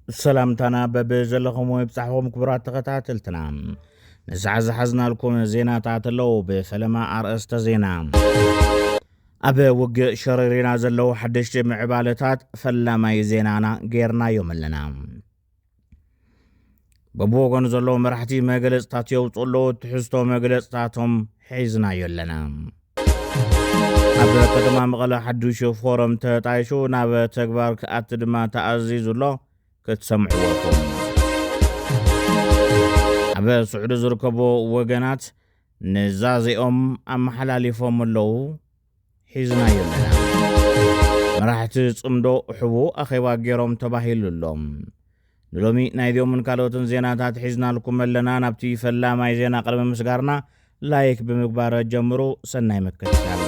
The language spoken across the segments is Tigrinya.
ሰላምታና በብዘለኹም ይብጻሕኹም ክቡራት ተኸታተልትና። ንሰዓት ዝሓዝናልኩም ዜናታት ኣለዉ። ብፈለማ ኣርእስተ ዜና። ኣብ ውግእ ሸረሪና ዘለዉ ሓደሽቲ ምዕባለታት ፈላማይ ዜናና ጌርናዮም ኣለና። በብወገኑ ዘለዉ መራሕቲ መግለጽታት የውፅኡ ኣለዉ። ትሕዝቶ መግለጽታቶም ሒዝናዮ ኣለና። ኣብ ከተማ መቐለ ሓዱሽ ፎረም ተጣይሹ ናብ ተግባር ክኣቲ ድማ ተኣዚዙ ኣሎ። ክትሰምዕዎ ኢኹም። ኣብ ስዑዲ ዝርከቡ ወገናት ንዛዜኦም ኣመሓላሊፎም ኣለዉ። ሒዝናዮ ኣለና። መራሕቲ ጽምዶ ሕቡእ ኣኼባ ገይሮም ተባሂሉ ኣሎ። ንሎሚ ናይዚኦምን ካልኦትን ዜናታት ሒዝናልኩም ኣለና። ናብቲ ፈላማይ ዜና ቅድሚ ምስጋርና ላይክ ብምግባር ጀምሩ። ሰናይ ምክትታል።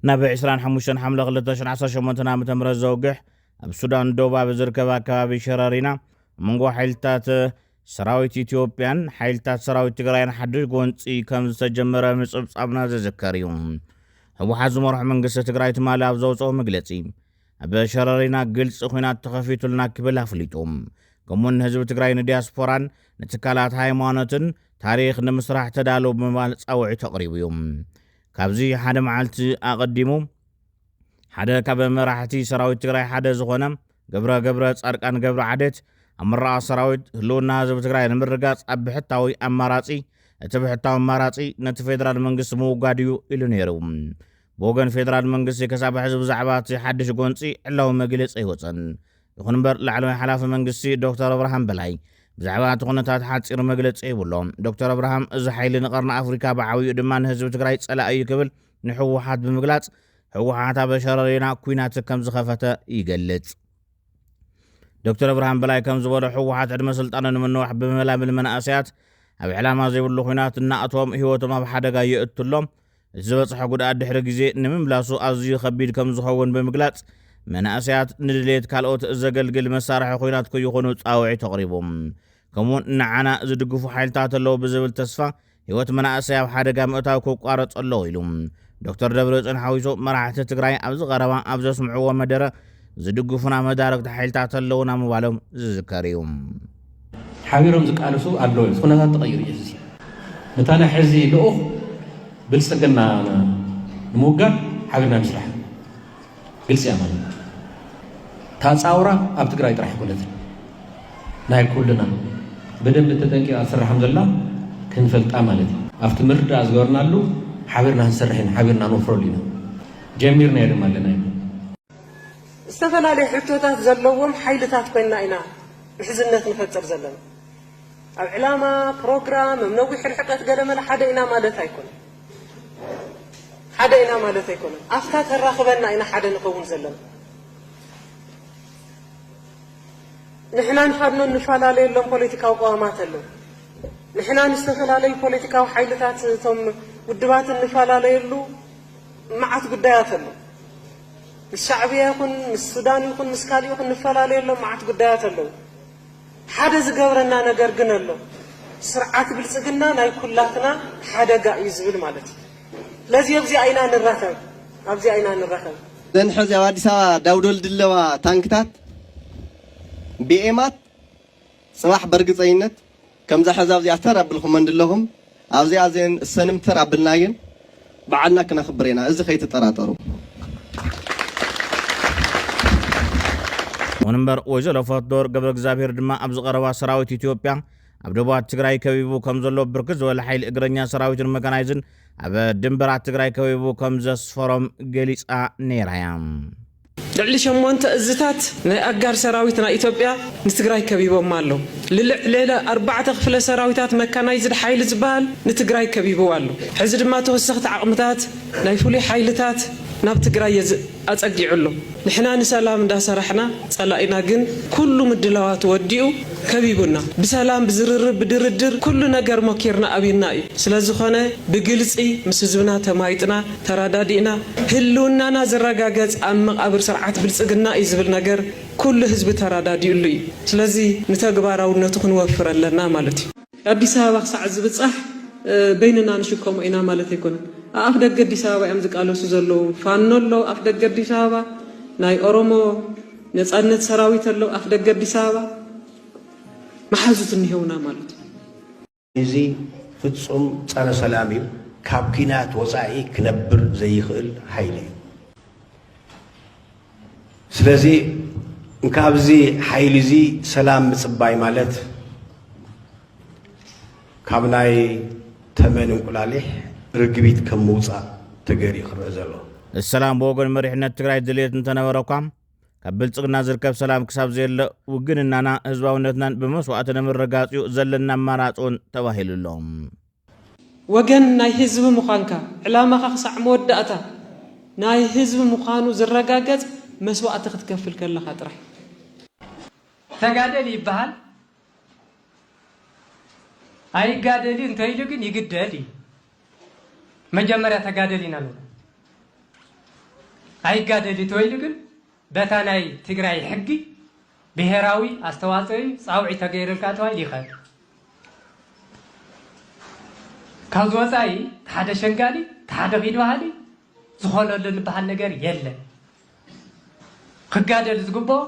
ናብ ዕስራን ሓሙሽተን ሓምለ ክልተ ሽሕን ዓሰርተ ሸሞንተን ዓመተ ምህረት ዘውግሕ ኣብ ሱዳን ደቡብ ኣብ ዝርከብ ኣከባቢ ሸረሪና ኣብ መንጎ ሓይልታት ሰራዊት ኢትዮጵያን ሓይልታት ሰራዊት ትግራይን ሓድሽ ጎንፂ ከም ዝተጀመረ ምፅብፃብና ዝዝከር እዩ። ህወሓት ዝመርሖ መንግስቲ ትግራይ ትማሊ ኣብ ዘውፅኦ መግለፂ ኣብ ሸረሪና ግልፂ ኹናት ተኸፊቱልና ክብል ኣፍሊጡ። ከምኡውን ንህዝቢ ትግራይ ንዲያስፖራን ንትካላት ሃይማኖትን ታሪኽ ንምስራሕ ተዳለዉ ብምባል ፃውዒት ኣቕሪቡ እዩ። ካብዚ ሓደ መዓልቲ ኣቐዲሙ ሓደ ካብ መራሕቲ ሰራዊት ትግራይ ሓደ ዝኾነ ገብረ ገብረ ጻድቃን ገብረ ዓዴት ኣብ ምረቓ ሰራዊት ህልውና ህዝቢ ትግራይ ንምርጋፅ ኣብ ብሕታዊ ኣማራፂ እቲ ብሕታዊ ኣማራፂ ነቲ ፌደራል መንግስቲ ምውጋድ እዩ ኢሉ ነይሩ። ብወገን ፌደራል መንግስቲ ክሳብ ሕዚ ብዛዕባ እቲ ሓድሽ ጎንፂ ዕላዊ መግለፂ ኣይወፀን። ይኹን እምበር ላዕለዋይ ሓላፊ መንግስቲ ዶክተር ኣብርሃም በላይ ብዛዕባ እቲ ኩነታት ሓፂር መግለፂ ሂቡ ኣሎ። ዶክተር ኣብርሃም እዚ ሓይሊ ንቐርኒ ኣፍሪካ ብዓብይኡ ድማ ንህዝቢ ትግራይ ፀላኢ እዩ ክብል ንህወሓት ብምግላፅ ህወሓት ኣብ ሸረሪና ኲናት ከም ዝኸፈተ ይገልፅ። ዶክተር ኣብርሃም በላይ ከም ዝበሎ ህወሓት ዕድመ ስልጣኑ ንምንዋሕ ብምምላምል መናእሰያት ኣብ ዕላማ ዘይብሉ ኲናት እናእቶም ህይወቶም ኣብ ሓደጋ የእቱ ኣሎ። እቲ ዝበፅሐ ጉድኣት ድሕሪ ግዜ ንምምላሱ ኣዝዩ ከቢድ ከም ዝኸውን ብምግላፅ መናእሰያት ንድሌት ካልኦት ዘገልግል መሳርሒ ኲናት ከይኾኑ ፃውዒት ኣቕሪቡ። ከምኡውን ንዓና ዝድግፉ ሓይልታት ኣለዉ ብዝብል ተስፋ ህይወት መናእሰይ ኣብ ሓደጋ ምእታው ክቋረፅ ኣለዎ ኢሉ። ዶክተር ደብረፅዮን ሓዊሱ መራሕቲ ትግራይ ኣብዚ ቀረባ ኣብ ዘስምዕዎ መደረ ዝድግፉና መዳርግቲ ሓይልታት ኣለዉና ምባሎም ዝዝከር እዩ። ሓቢሮም ዝቃለሱ ኣለዉ። እቲ ኩነታት ተቐይሩ እዩ። እዚ ነታ ናይ ሕዚ ልኡኽ ብልፅግና ንምውጋድ ሓቢርና ንስራሕ። ግልፂ እያ ማለት እዩ። እታ ፃውራ ኣብ ትግራይ ጥራሕ ኣይኮነትን፣ ናይ ኩልና። ብደንቢ ተጠንቂቓ ትስራሕ ከም ዘላ ክንፈልጣ ማለት እዩ። ኣብቲ ምርዳእ ዝገበርናሉ ሓቢርና ክንሰርሕ ኢና፣ ሓቢርና ንወፍረሉ ኢና። ጀሚርናዮ ድማ ኣለና ኢና። ዝተፈላለዩ ሕቶታት ዘለዎም ሓይልታት ኮይንና ኢና ምሕዝነት ንፈጥር ዘለና። ኣብ ዕላማ፣ ፕሮግራም፣ ኣብ ነዊሕ ርሕቀት ገለመለ ሓደ ኢና ማለት ኣይኮነን። ሓደ ኢና ማለት ኣይኮነን። ኣብታ ተራኽበና ኢና ሓደ ንኸውን ዘለና። ንሕናን ፋኖን ንፈላለየሎም ፖለቲካዊ ቅዋማት ኣለዉ። ንሕና ንዝተፈላለዩ ፖለቲካዊ ሓይልታት እቶም ውድባት እንፈላለየሉ መዓት ጉዳያት ኣሎ። ምስ ሻዕብያ ይኹን ምስ ሱዳን ይኹን ምስ ካልእ ይኹን ንፈላለየሎም መዓት ጉዳያት ኣለዉ። ሓደ ዝገብረና ነገር ግን ኣሎ። ስርዓት ብልፅግና ናይ ኩላትና ሓደጋ እዩ ዝብል ማለት እዩ። ስለዚ ኣብዚኣ ኢና ንራኸብ፣ ኣብዚኣ ኢና ንራኸብ። እዘን ሕዚ ኣብ ኣዲስ ኣበባ ዳውደል ድለዋ ታንክታት ቢኤማት ፅባሕ በርግፀኝነት ከምዛ ሕዚ ኣብዚኣ ተር ኣብልኹመን ድለኹም ኣብዚኣ እዘን እሰንም ተር ኣብልና ግን በዓልና ክነኽብር ኢና፣ እዚ ከይትጠራጠሩ። ይኹን እምበር ወይዘሮ ፈትዶር ገብረ እግዚኣብሔር ድማ ኣብዚ ቀረባ ሰራዊት ኢትዮጵያ ኣብ ደቡባት ትግራይ ከቢቡ ከም ዘሎ ብርክት ዝበለ ሓይሊ እግረኛ ሰራዊትን መካናይዝን ኣብ ድንበራት ትግራይ ከቢቡ ከም ዘስፈሮም ገሊፃ ነይራ እያ። ልዕሊ ሸሞንተ እዝታት ናይ ኣጋር ሰራዊት ናይ ኢትዮጵያ ንትግራይ ከቢቦማ ኣለዉ። ልልዕ ሌለ ኣርባዕተ ክፍለ ሰራዊታት መካናይዝድ ሓይሊ ዝበሃል ንትግራይ ከቢብዋ ኣሎ። ሕዚ ድማ ተወሰኽቲ ዓቕምታት ናይ ፍሉይ ሓይልታት ናብ ትግራይ ኣፀጊዑ ኣሎ። ንሕና ንሰላም እንዳሰራሕና ፀላኢና ግን ኩሉ ምድላዋት ወዲኡ ከቢቡና። ብሰላም ብዝርርብ ብድርድር ኩሉ ነገር ሞኪርና ኣብይና እዩ። ስለዝኾነ ብግልፂ ምስ ህዝብና ተማይጥና ተራዳዲእና ህልውናና ዝረጋገፅ ኣብ መቓብር ስርዓት ብልፅግና እዩ ዝብል ነገር ኩሉ ህዝቢ ተራዳዲኡሉ እዩ። ስለዚ ንተግባራውነቱ ክንወፍር ኣለና ማለት እዩ። ኣዲስ ኣበባ ክሳዕ ዝብፃሕ በይንና ንሽከሞ ኢና ማለት ኣይኮነን። ኣኣፍ ደገ ኣዲስ ኣበባ እዮም ዝቃለሱ ዘለዉ። ፋኖ ኣሎ ኣፍ ደገ ኣዲስ ኣበባ ናይ ኦሮሞ ነጻነት ሰራዊት ኣሎ ኣፍ ደገ ኣዲስ ኣበባ መሓዙት እኒሄውና ማለት እዩ። እዚ ፍጹም ጸረ ሰላም እዩ። ካብ ኲናት ወጻኢ ክነብር ዘይኽእል ሓይሊ እዩ። ስለዚ እንካብዚ ሓይሊ እዚ ሰላም ምጽባይ ማለት ካብ ናይ ተመን እንቁላሊሕ ርግቢት ከም ምውጻእ ተገይሩ እዩ ክረአ ዘሎ። ሰላም ብወገን መሪሕነት ትግራይ ድልየት እንተነበረ እኳ ካብ ብልጽግና ዝርከብ ሰላም ክሳብ ዘየለ ውግንናና ህዝባውነትናን ብመስዋእቲ ንምርጋጽ እዩ ዘለና ኣማራጺ እውን ተባሂሉ ኣሎ። ወገን ናይ ህዝቢ ምዃንካ ዕላማኻ ክሳዕ መወዳእታ ናይ ህዝቢ ምዃኑ ዝረጋገጽ መስዋእቲ ክትከፍል ከለኻ ጥራሕ። ተጋደል ይበሃል ኣይጋደል እዩ እንተኢሉ ግን ይግደል እዩ። መጀመርያ ተጋደል ኢና ንብሎ። ኣይጋደል እዩ ተባሂሉ ግን በታ ናይ ትግራይ ሕጊ ብሄራዊ ኣስተዋፅኦ እዩ ፃውዒት ተገይሩልካ ተባሂሉ ይኸድ። ካብዚ ወፃኢ ተሓደ ሸንጋሊ ተሓደ ኪድ በሃሊ ዝኾነሉ ዝበሃል ነገር የለን። ክጋደል ዝግብኦ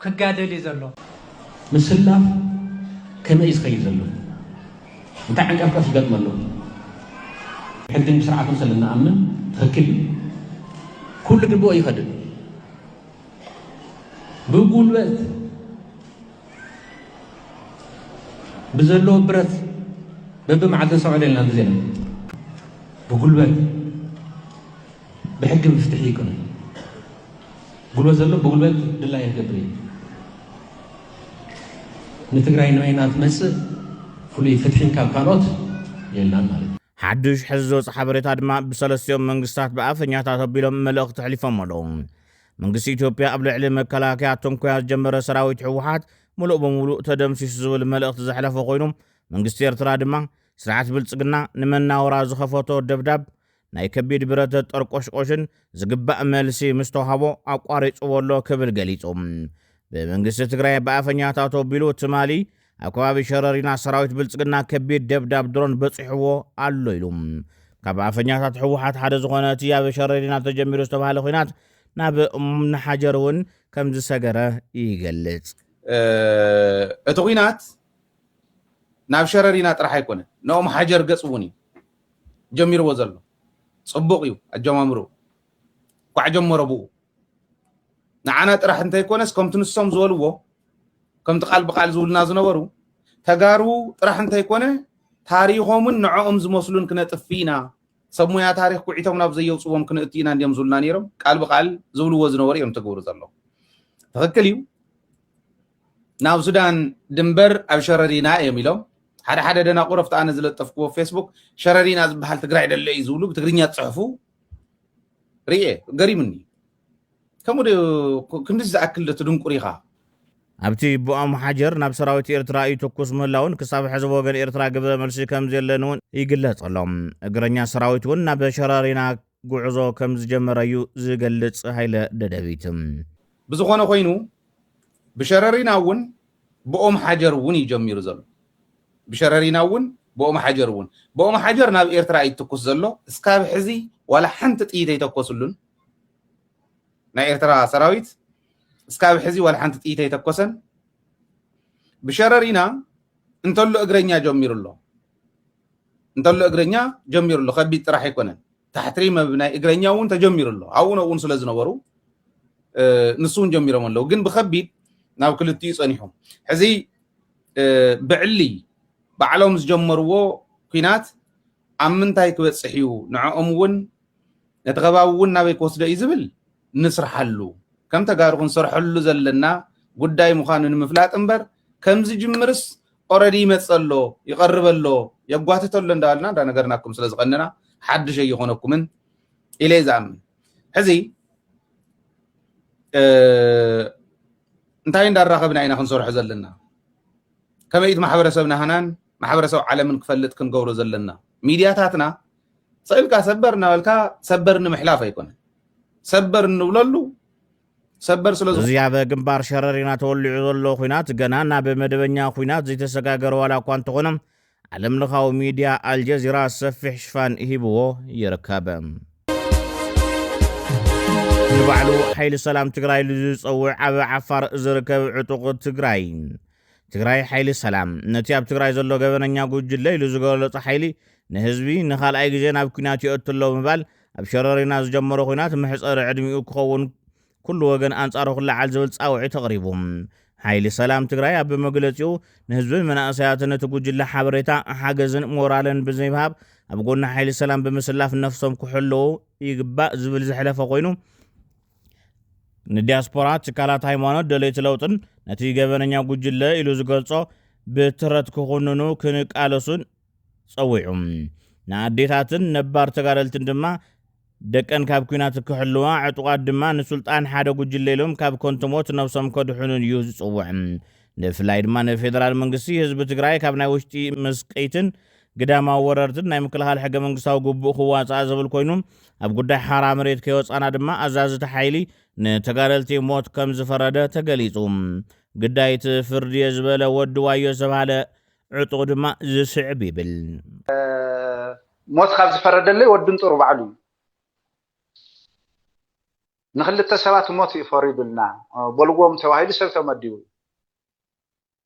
ክጋደል እዩ ዘሎ። ምስላፍ ከመይ እዩ ዝኸይድ ዘሎ? እንታይ ዓንቀፍቀፍ ይገጥመ ኣሎ? ሕግን ስርዓትን ስለ እንኣምን ትኽክል እዩ። ኩሉ ግብኦ ይኸድን ብጉልበት ብዘለዎ ብረት በብመዓልቲ ንሰምዖ ዶ ኢልና ግዜና ብጉልበት ብሕጊ ብፍትሒ ይኮነ ጉልበት ዘሎ ብጉልበት ድላየ ክገብር እዩ። ንትግራይ ንበይና ትመፅእ ፍሉይ ፍትሒ ካብ ካልኦት የላን ማለት እዩ። ሓዱሽ ሕዚ ዝወፀ ሓበሬታ ድማ ብሰለስቲኦም መንግስታት ብኣፈኛታት ኣቢሎም መልእኽቲ ኣሕሊፎም ኣለዉ። መንግስቲ ኢትዮጵያ ኣብ ልዕሊ መከላከያ ትንኮያ ዝጀመረ ሰራዊት ህወሓት ሙሉእ በሙሉእ ተደምሲሱ ዝብል መልእኽቲ ዘሕለፈ ኮይኑ መንግስቲ ኤርትራ ድማ ስርዓት ብልፅግና ንመናወራ ዝኸፈቶ ደብዳብ ናይ ከቢድ ብረት ጠርቆሽቆሽን ዝግባእ መልሲ ምስ ተዋህቦ ኣቋሪፅዎ ኣሎ ክብል ገሊፁ። ብመንግስቲ ትግራይ ብኣፈኛታት ኣቢሉ ትማሊ ኣብ ከባቢ ሸረሪና ሰራዊት ብልፅግና ከቢድ ደብዳብ ድሮን በፂሕዎ ኣሎ ኢሉ። ካብ ኣፈኛታት ህወሓት ሓደ ዝኾነ እቲ ኣብ ሸረሪና ተጀሚሩ ዝተባሃለ ኹናት ናብ እምሓጀር እውን ከም ዝሰገረ ይገልፅ። እቲ ኹናት ናብ ሸረሪና ጥራሕ ኣይኮነ ንኦም ሓጀር ገፅ እውን እዩ ጀሚርዎ ዘሎ። ፅቡቕ እዩ ኣጀማምሩ። ኳዕ ጀመሮ ብኡ ንዓና ጥራሕ እንተይኮነስ ከምቲ ንሶም ዝበልዎ ከምቲ ቃል ብቃል ዝብሉና ዝነበሩ ተጋሩ ጥራሕ እንተይኮነ ታሪኾምን ንዕኦም ዝመስሉን ክነጥፊ ኢና ሰብ ሙያ ታሪኽ ኩዒቶም ናብ ዘየውፅዎም ክንእቱ ኢና እንዲዮም ዝብሉና ነይሮም። ቃል ብቃል ዝብልዎ ዝነበሩ እዮም ትግብሩ ዘለዉ። ትኽክል እዩ። ናብ ሱዳን ድንበር ኣብ ሸረሪና እዮም ኢሎም ሓደ ሓደ ደናቁረፍቲ ኣነ ዝለጠፍክዎ ፌስቡክ ሸረሪና ዝበሃል ትግራይ ደለ እዩ ዝብሉ ብትግርኛ ዝፅሕፉ ርኤ ገሪምኒ። ከምኡ ድዩ ክንድዚ ዝኣክል ዶ ትድንቁር ኢኻ? ኣብቲ ብኦም ሓጀር ናብ ሰራዊት ኤርትራ ይትኩስ ምህላውን ክሳብ ሕዚ ወገን ኤርትራ ግብረ መልሲ ከም ዘለን እውን ይግለጽ ኣሎ። እግረኛ ሰራዊት እውን ናብ ሸራሪና ጉዕዞ ከም ዝጀመረ እዩ ዝገልጽ ሃይለ ደደቢት። ብዝኾነ ኮይኑ ብሸረሪና እውን ብኦም ሓጀር እውን እዩ ጀሚሩ ዘሎ። ብሸረሪና እውን ብኦም ሓጀር እውን ብኦም ሓጀር ናብ ኤርትራ እዩ ትኩስ ዘሎ። እስካብ ሕዚ ዋላ ሓንቲ ጥይት ኣይተኮስሉን። ናይ ኤርትራ ሰራዊት እስካብ ሕዚ ዋላ ሓንቲ ጥይት ኣይተኮሰን። ብሸረሪና እንተሎ እግረኛ ጀሚሩ ኣሎ። እንተሎ እግረኛ ጀሚሩ ኣሎ። ከቢድ ጥራሕ ኣይኮነን። ታሕትሪ መብ ናይ እግረኛ እውን ተጀሚሩ ኣሎ። ኣብኡ ነብኡን ስለ ዝነበሩ ንሱ እውን ጀሚሮም ኣለዉ። ግን ብኸቢድ ናብ ክልቲኡ ጸኒሑ። ሕዚ ብዕሊ ባዕሎም ዝጀመርዎ ኲናት ኣብ ምንታይ ክበጽሕ እዩ? ንዕኦም እውን ነቲ ከባቢ እውን ናበይ ክወስዶ እዩ ዝብል ንስርሓሉ። ከም ተጋሩ ክንሰርሐሉ ዘለና ጉዳይ ምዃኑ ንምፍላጥ እምበር ከም ዝጅምርስ ኦረዲ ይመጽእ ኣሎ፣ ይቐርብ ኣሎ፣ የጓትት ኣሎ እንዳበልና እንዳነገርናኩም ስለ ዝቐነና ሓድሽ ኣይኾነኩምን ኢለ እየ ዝኣምን። ሕዚ እንታይ እንዳራኸብና ኢና ክንሰርሖ ዘለና? ከመይ እቲ ማሕበረሰብ ናህናን ማሕበረሰብ ዓለምን ክፈልጥ ክንገብሮ ዘለና? ሚድያታትና ስቕ ኢልካ ሰበር እናበልካ ሰበር ንምሕላፍ ኣይኮነን። ሰበር እንብለሉ ሰበር ስለ ዝኾነ እዚ ኣብ ግንባር ሸረሪና ተወሊዑ ዘሎ ኹናት ገና ናብ መደበኛ ኹናት ዘይተሰጋገረ ዋላ እኳ እንተኾነ ዓለም ለኻዊ ሚድያ ኣልጀዚራ ሰፊሕ ሽፋን ሂብዎ ይርከብ። ባዕሉ ሓይሊ ሰላም ትግራይ ኢሉ ዝፀውዕ ኣብ ዓፋር ዝርከብ ዕጡቕ ትግራይ ትግራይ ሓይሊ ሰላም ነቲ ኣብ ትግራይ ዘሎ ገበነኛ ጉጅለ ኢሉ ዝገለጾ ሓይሊ ንህዝቢ ንኻልኣይ ግዜ ናብ ኲናት ይእቱ ኣሎ ብምባል ኣብ ሸረሪና ዝጀመሮ ኲናት መሕፀሪ ዕድሚኡ ክኸውን ኩሉ ወገን ኣንጻሩ ክለዓል ዝብል ጻውዒት ኣቕሪቡ። ሓይሊ ሰላም ትግራይ ኣብ መግለጺኡ ንህዝብን መናእሰያትን እቲ ጉጅለ ሓበሬታ፣ ሓገዝን ሞራልን ብዘይምሃብ ኣብ ጎኒ ሓይሊ ሰላም ብምስላፍ ነፍሶም ክሕልዉ ይግባእ ዝብል ዘሕለፈ ኮይኑ ንዲያስፖራ ትካላት ሃይማኖት ደለይቲ ለውጥን ነቲ ገበነኛ ጉጅለ ኢሉ ዝገልጾ ብትረት ክኹንኑ ክንቃለሱን ጸዊዑ። ንኣዴታትን ነባር ተጋደልትን ድማ ደቀን ካብ ኲናት ክሕልዋ ዕጡቓት ድማ ንሱልጣን ሓደ ጉጅለ ኢሎም ካብ ከንቱ ሞት ነብሶም ከድሕኑን እዩ ዝጽውዕ። ብፍላይ ድማ ንፌደራል መንግስቲ ህዝቢ ትግራይ ካብ ናይ ውሽጢ መስቀይትን ግዳማዊ ወረርትን ናይ ምክልኻል ሕገ መንግስታዊ ግቡእ ክዋፃእ ዝብል ኮይኑ ኣብ ጉዳይ ሓራ መሬት ከይወፃና ድማ ኣዛዝቲ ሓይሊ ንተጋደልቲ ሞት ከም ዝፈረደ ተገሊፁ። ግዳይት ፍርዲ እየ ዝበለ ወዲ ዋዮ ዝተባሃለ ዕጡቕ ድማ ዝስዕብ ይብል። ሞት ካብ ዝፈረደለይ ወዲ እንጥሩ ባዕሉ እዩ። ንክልተ ሰባት ሞት እዩ ፈሪዱልና በልዎም ተባሂሉ ሰብ ተመዲቡ።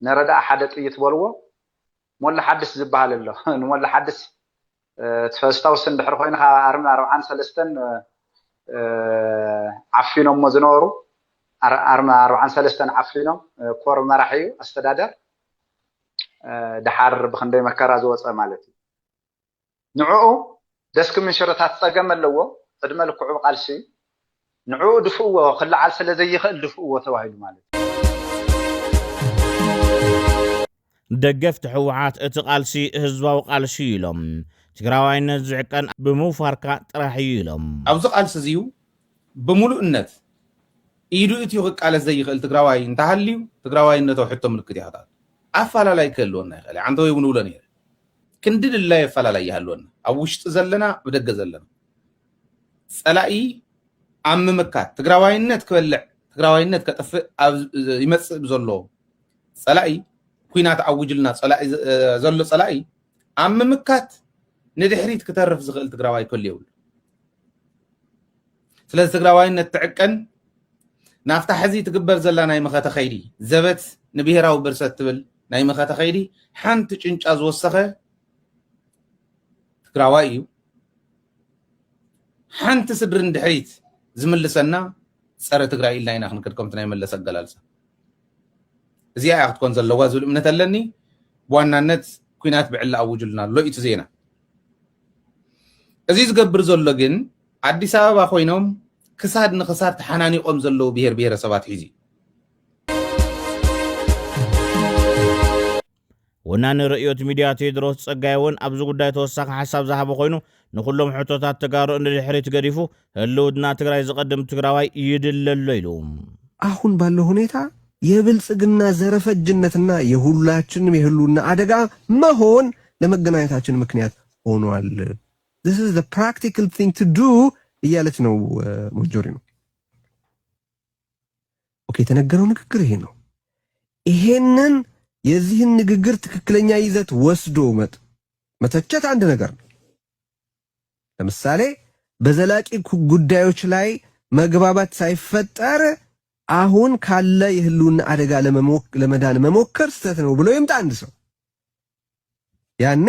ነረዳእ ሓደ ጥይት በልዎ። ሞላ ሓድስ ዝበሃል ኣሎ። ንሞላ ሓድስ ትፈስታውስ እንድሕር ኮይንካ ኣርሚ ኣርብዓን ሰለስተን ዓፊኖሞ ዝነበሩ ኣርሚ ኣርብዓን ሰለስተን ዓፊኖም ኮር መራሒ እዩ ኣስተዳደር ድሓር ብክንደይ መከራ ዝወፀ ማለት እዩ። ንዕኡ ደስክ ምንሽርታት ጸገም ኣለዎ፣ ዕድመ ልክዑ ቃልሲ እዩ። ንዕኡ ድፍእዎ፣ ክለዓል ስለ ዘይኽእል ድፍእዎ ተባሂሉ ማለት እዩ። ደገፍቲ ህወሓት እቲ ቃልሲ ህዝባዊ ቃልሲ እዩ ኢሎም። ትግራዋይነት ዝዕቀን ብምውፋርካ ጥራሕ እዩ ኢሎም። ኣብዚ ቃልሲ እዚዩ ብምሉእነት ኢዱ እትዩ ክቃለስ ዘይኽእል ትግራዋይ እንተሃልዩ ትግራዋይነቱ ሕቶ ምልክት እዩ ክተኣቱ። ኣፈላላይ ክህልወና ይኽእል እዩ። ዓንተወይ እውን እብሎ ነይረ። ክንዲ ድላዩ ኣፈላላይ ይሃልወና። ኣብ ውሽጢ ዘለና፣ ኣብ ደገ ዘለና። ጸላኢ ኣብ ምምካት፣ ትግራዋይነት ክበልዕ፣ ትግራዋይነት ከጥፍእ ኣብ ይመጽእ ብዘሎ ጸላኢ፣ ኲናት ኣውጅልና ጸላኢ ዘሎ ጸላኢ ኣብ ምምካት ንድሕሪት ክተርፍ ዝኽእል ትግራዋይ ክህሉ የብሉ። ስለዚ ትግራዋይነት ትዕቀን ናብታ ሕዚ ትግበር ዘላ ናይ መኸተ ኸይዲ ዘበት ንብሄራዊ ብርሰት ትብል ናይ መኸተ ኸይዲ ሓንቲ ጭንጫ ዝወሰኸ ትግራዋይ እዩ። ሓንቲ ስድሪ ንድሕሪት ዝምልሰና ፀረ ትግራይ ኢልና ኢና ክንክድ ከምቲ ናይ መለስ ኣገላልፃ። እዚኣ እያ ክትኮን ዘለዋ ዝብል እምነት ኣለኒ። ብዋናነት ኲናት ብዕሊ ኣውጅልና ኣሎ እዩ እቲ ዜና። እዚ ዝገብር ዘሎ ግን ኣዲስ ኣበባ ኮይኖም ክሳድ ንክሳድ ተሓናኒቆም ዘለዉ ብሄር ብሄረሰባት ሒዙ እዩ። ወናኒ ርእዮት ሚድያ ቴድሮስ ፀጋይ እውን ኣብዚ ጉዳይ ተወሳኺ ሓሳብ ዝሃበ ኮይኑ ንኩሎም ሕቶታት ተጋሩ ንድሕሪት ገዲፉ ህልውና ትግራይ ዝቐድም ትግራዋይ ይድለ ኣሎ ኢሉ። አሁን ባለው ሁኔታ የብልጽግና ዘረፈጅነትና የሁላችንም የህልውና አደጋ መሆን ለመገናኘታችን ምክንያት ሆኗል። This is the practical thing to do እያለች ነው ሞንጆሪኖ። ኦኬ፣ የተነገረው ንግግር ይሄ ነው። ይሄንን የዚህን ንግግር ትክክለኛ ይዘት ወስዶ መተቸት አንድ ነገር ነው። ለምሳሌ በዘላቂ ጉዳዮች ላይ መግባባት ሳይፈጠር አሁን ካለ የህልውና አደጋ ለመዳን መሞከር ስህተት ነው ብሎ ይምጣ አንድ ሰው። ያኔ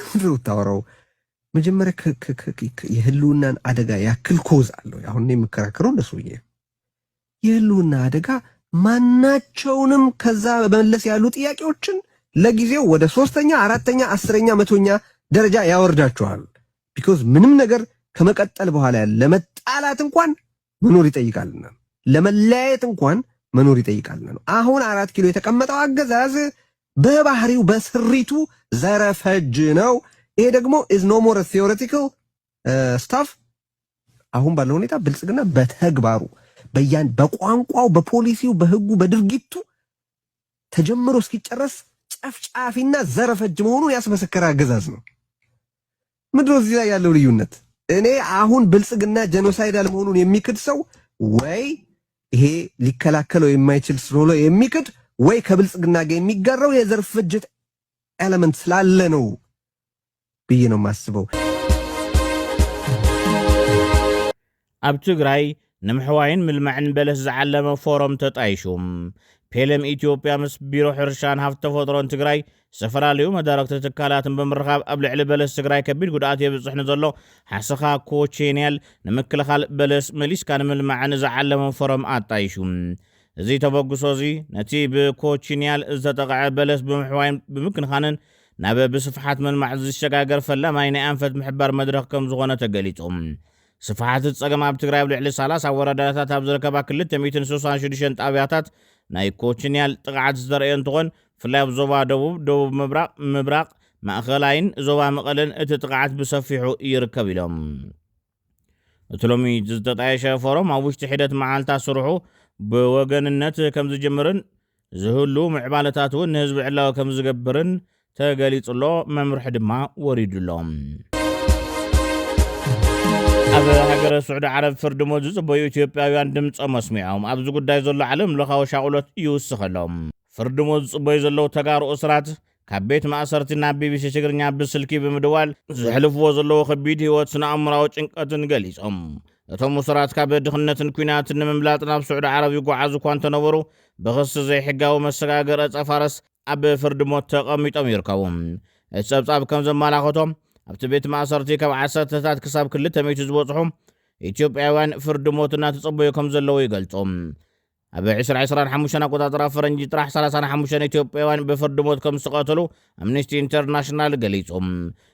ምንድነው የምታወራው? መጀመሪያ የህልውናን አደጋ ያክል ኮዝ አለው። አሁን የምከራከረው እንደሱ ብዬ የህልውና አደጋ ማናቸውንም ከዛ በመለስ ያሉ ጥያቄዎችን ለጊዜው ወደ ሶስተኛ፣ አራተኛ፣ አስረኛ፣ መቶኛ ደረጃ ያወርዳቸዋል። Because ምንም ነገር ከመቀጠል በኋላ ለመጣላት እንኳን መኖር ይጠይቃልና፣ ለመለያየት እንኳን መኖር ይጠይቃልና ነው። አሁን አራት ኪሎ የተቀመጠው አገዛዝ በባህሪው በስሪቱ ዘረፈጅ ነው። ይሄ ደግሞ is no more theoretical stuff። አሁን ባለው ሁኔታ ብልጽግና በተግባሩ በያን በቋንቋው በፖሊሲው በህጉ በድርጊቱ ተጀምሮ እስኪጨረስ ጨፍጫፊና ዘረፈጅ መሆኑን ያስመሰከረ አገዛዝ ነው። ምንድነው እዚህ ላይ ያለው ልዩነት? እኔ አሁን ብልጽግና ጀኖሳይዳል መሆኑን የሚክድ ሰው ወይ ይሄ ሊከላከለው የማይችል ስለሆነ የሚክድ ወይ ከብልጽግና ጋር የሚጋራው የዘር ፍጅት ኤለመንት ስላለ ነው ብዬ ነው የማስበው። ኣብ ትግራይ ንምሕዋይን ምልማዕን በለስ ዝዓለመ ፎረም ተጣይሹ። ፔለም ኢትዮጵያ ምስ ቢሮ ሕርሻን ሃብቲ ተፈጥሮን ትግራይ ዝተፈላለዩ መዳረግቲ ትካላትን ብምርኻብ ኣብ ልዕሊ በለስ ትግራይ ከቢድ ጉድኣት የብፅሕ ንዘሎ ሓሰኻ ኮቼንያል ንምክልኻል በለስ መሊስካ ንምልማዕን ዝዓለመ ፎረም ኣጣይሹ። እዚ ተበግሶ እዚ ነቲ ብኮቺንያል ዝተጠቕዐ በለስ ብምሕዋይን ብምክንኻንን ናብ ብስፍሓት ምልማዕ ዝሸጋገር ፈላማይ ናይ ኣንፈት ምሕባር መድረኽ ከም ዝኾነ ተገሊጹ። ስፍሓት እቲ ጸገም ኣብ ትግራይ ኣብ ልዕሊ ሰላሳ ወረዳታት ኣብ ዝርከባ ክልተ ሚእትን ስሳን ሽዱሽተን ጣብያታት ናይ ኮቺንያል ጥቕዓት ዝተረእየ እንትኾን፣ ብፍላይ ኣብ ዞባ ደቡብ፣ ደቡብ ምብራቕ፣ ምብራቕ፣ ማእኸላይን ዞባ መቐለን እቲ ጥቕዓት ብሰፊሑ ይርከብ ኢሎም። እቲ ሎሚ ዝተጣየሸ ፎረም ኣብ ውሽጢ ሒደት መዓልታት ስርሑ ብወገንነት ከም ዝጅምርን ዝህሉ ምዕባለታት እውን ንህዝቢ ዕላዊ ከም ዝገብርን ተገሊጹ ኣሎ። መምርሒ ድማ ወሪዱ ኣሎ። ኣብ ሃገረ ስዑዲ ዓረብ ፍርዲ ሞት ዝጽበዩ ኢትዮጵያውያን ድምጾም ኣስሚዖም። ኣብዚ ጉዳይ ዘሎ ዓለም ለኻዊ ሻቕሎት ይውስኸሎም። ፍርዲ ሞት ዝጽበዩ ዘለዉ ተጋሩ እስራት ካብ ቤት ማእሰርቲ ናብ ቢቢሲ ትግርኛ ብስልኪ ብምድዋል ዘሕልፍዎ ዘለዉ ከቢድ ህይወት ስነ ኣእምራዊ ጭንቀትን ገሊጾም። እቶም እሱራት ካብ ድኽነትን ኲናትን ንምምላጥ ናብ ስዑዲ ዓረብ ይጓዓዙ እኳ እንተነበሩ፣ ብኽሲ ዘይሕጋዊ መሰጋገር ዕጸ ፋርስ ኣብ ፍርዲ ሞት ተቐሚጦም ይርከቡ። እቲ ጸብጻብ ከም ዘመላኸቶ፣ ኣብቲ ቤት ማእሰርቲ ካብ ዓሰርተታት ክሳብ ክልተ ሚእቲ ዝበጽሑ ኢትዮጵያውያን ፍርዲ ሞት እናተጸበዩ ከም ዘለዉ ይገልጹ። ኣብ ዕስራ ዕስራን ሓሙሽተን ኣቆጻጽራ ፈረንጂ ጥራሕ ሰላሳን ሓሙሽተን ኢትዮጵያውያን ብፍርዲ ሞት ከም ዝተቐተሉ ኣምነስቲ ኢንተርናሽናል ገሊጹ።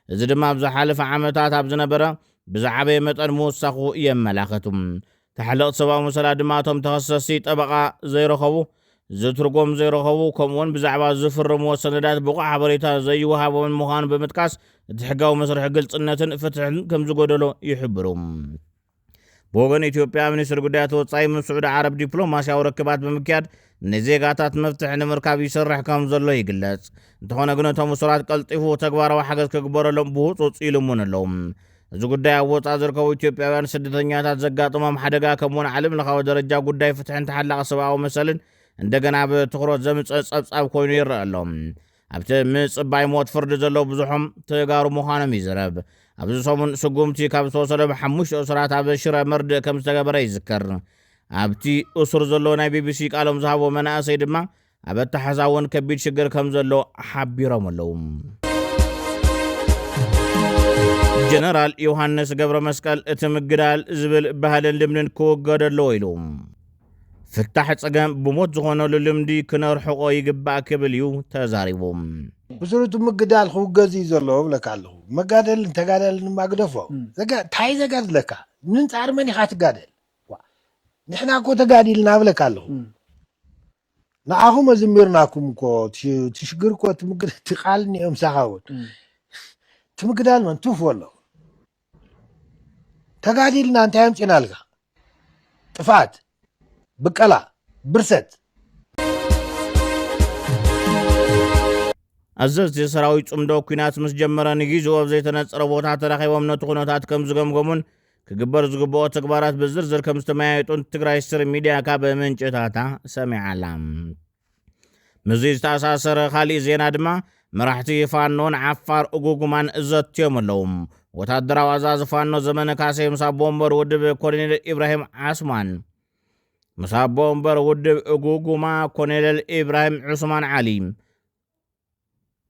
እዚ ድማ ኣብ ዝሓለፈ ዓመታት ኣብ ዝነበረ ብዝዓበየ መጠን ምውሳኹ የመላኽት። ተሓለቕቲ ሰብኣዊ መሰላት ድማ እቶም ተኸሰስቲ ጠበቓ ዘይረኸቡ፣ ዝትርጎም ዘይረኸቡ፣ ከምኡውን ብዛዕባ ዝፍርምዎ ሰነዳት ብቑዕ ሓበሬታ ዘይወሃቦምን ምዃኑ ብምጥቃስ፣ እቲ ሕጋዊ መስርሕ ግልጽነትን ፍትሕን ከም ዝጎደሎ ይሕብሩ። ብወገን ኢትዮጵያ፣ ሚኒስትሪ ጉዳያት ወጻኢ ምስ ስዑዲ ዓረብ ዲፕሎማስያዊ ርክባት ብምክያድ ንዜጋታት መፍትሒ ንምርካብ ይሰርሕ ከም ዘሎ ይግለጽ። እንተኾነ ግን፣ እቶም እሱራት ቀልጢፉ ተግባራዊ ሓገዝ ክግበረሎም ብህጹጽ ይልምኑ ኣለዉ። እዚ ጉዳይ ኣብ ወጻኢ ዝርከቡ ኢትዮጵያውያን ስደተኛታት ዘጋጥሞም ሓደጋ፣ ከምኡውን ዓለም ለኻዊ ደረጃ ጉዳይ ፍትሕን ተሓላቒ ሰብኣዊ መሰልን እንደገና ብትኹረት ዘምጽእ ጸብጻብ ኮይኑ ይረአ ኣሎ። ኣብቲ ምጽባይ ሞት ፍርዲ ዘለዉ ብዙሖም ተጋሩ ምዃኖም ይዝረብ። ኣብዚ ሰሙን ስጉምቲ ካብ ዝተወሰደ ብሓሙሽተ እሱራት ኣብ ሽረ መርድእ ከም ዝተገበረ ይዝከር። ኣብቲ እሱር ዘሎ ናይ ቢቢሲ ቃሎም ዝሃቦ መናእሰይ ድማ ኣብ ኣተሓዛ እውን ከቢድ ሽግር ከም ዘሎ ሓቢሮም ኣለዉ። ጀነራል ዮሃንስ ገብረ መስቀል፣ እቲ ምግዳል ዝብል ባህልን ልምድን ክውገድ ኣለዎ ኢሉ። ፍታሕ ጸገም ብሞት ዝኾነሉ ልምዲ ክነርሕቆ ይግባእ ክብል እዩ ተዛሪቡ። ብስሩ እቲ ምግዳል ክውገዝ እዩ ዘለዎ እብለካ ኣለኹ። መጋደልን ተጋዳልን ድማ ግደፎ። እም። ዘጋ-፣ እንታይ ዘጋድለካ? ምንጻር መን ኢኻ ትጋደል? ዋ፣ ንሕና እኮ ተጋዲልና እብለካ ኣለኹ። እም። ንዓኹም ኣዝሚርናኩም እኮ፣ እቲ፣ እቲ ሽግር እኮ እቲ ምግድ-፣ እቲ ቃል እኒኦ ምሳኻ እውን። እም። እቲ ምግዳል መን ትውፍዎ ኣሎ? ተጋዲልና እንታይ ኣምጺናልካ? ጥፍኣት፣ ብቀላ፣ ብርሰት። ኣዘዝቲ ሰራዊት ጽምዶ ኲናት ምስ ጀመረ ንጊዜኡ ኣብ ዘይተነጸረ ቦታ ተራኺቦም ነቲ ኩነታት ከም ዝገምገሙን ክግበር ዝግብኦ ተግባራት ብዝርዝር ከም ዝተመያየጡን ትግራይ ስትሪም ሚድያ ካብ ምንጭታታ ሰሚዓ ኣላ። ምስዚ ዝተኣሳሰረ ካሊእ ዜና ድማ፣ መራሕቲ ፋኖን ዓፋር እጉጉማን ዘትዮም ኣለዉ። ወታደራዊ ኣዛዚ ፋኖ ዘመነ ካሴ ምስ ኣቦ ወንበር ውድብ ኮሎኔል ኢብራሂም ዓስማን፣ ምስ ኣቦ ወንበር ውድብ እጉጉማ ኮሎኔል ኢብራሂም ዑስማን ዓሊ፣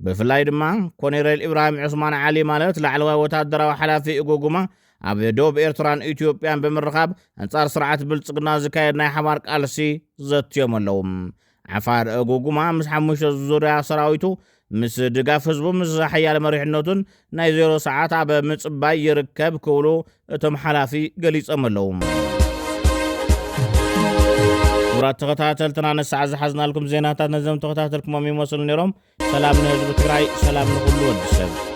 ብፍላይ ድማ ኮሎኔል ኢብራሂም ዑስማን ዓሊ ማለት ላዕለዋይ ወታደራዊ ሓላፊ እጉጉማ፣ ኣብ ደቡብ ኤርትራን ኢትዮጵያን ብምርኻብ ኣንጻር ስርዓት ብልጽግና ዝካየድ ናይ ሓባር ቃልሲ ዘትዮም ኣለዉ። ዓፋር እጉጉማ ምስ ሓሙሽተ ዙርያ ሰራዊቱ፣ ምስ ድጋፍ ህዝቡ፣ ምስ ሓያል መሪሕነቱን ናይ ዜሮ ሰዓት ኣብ ምጽባይ ይርከብ ክብሉ እቶም ሓላፊ ገሊጾም ኣለዉ። ክቡራት ተኸታተልትና፣ ንሰዓት ዝሓዝናልኩም ዜናታት ነዞም ተኸታተልኩሞም ይመስሉ ነይሮም። ሰላም ንህዝቢ ትግራይ፣ ሰላም ንኹሉ ወዲ ሰብ።